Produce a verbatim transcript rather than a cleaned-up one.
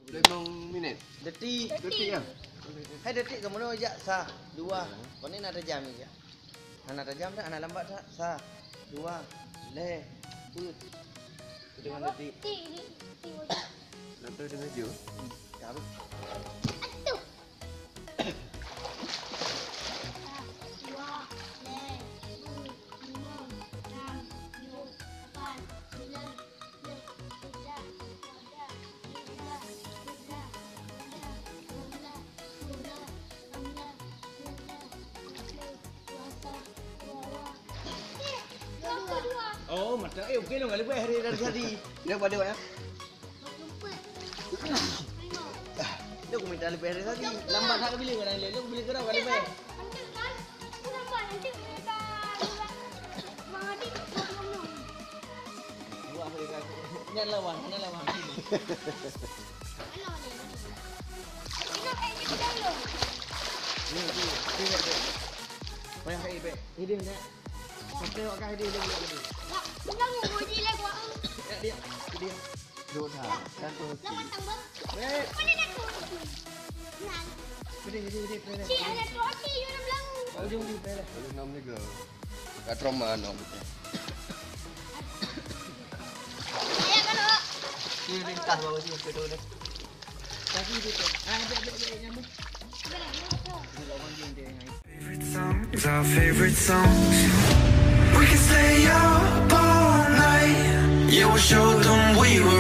Limong minit. Detik. Detik ya. Hai detik kamoe jak sa, dua. Kau ni nak tajam ni ya. Hana tajam dah, hana lambat dah. Sa, dua, leh, put. Dengan detik. Nak tahu dengan dia? Hmm, tahu. Oh, mata eh okey dong leubeh dari tadi. Dia pada ya. Dia aku minta leubeh dari tadi. Lambat nak bila orang lain. Aku bila kerap leubeh. Nyan lawan, nyan lawan. Ni, ni, ni, ni. Payah kai bek. Ini dia nak. Sampai awak kah dia dia dia. Nak, nak mau uji lah gua. Ya dia, dia. Dua dah. Satu. Lawan tambah. Eh. Mana nak tu? Nah. Gede, gede, gede, gede. Si ada tu hati dalam belakang. Ujung ni, gede. Ujung enam ni ke? Kat Roma enam. Ayo kalau. Ni ringkas bawa sini ke tu deh. Kaki dia tu. Ah, dek, dek, dek, nyamuk. Favorite songs, our favorite songs. We can stay up all night. Yeah, we'll show them we were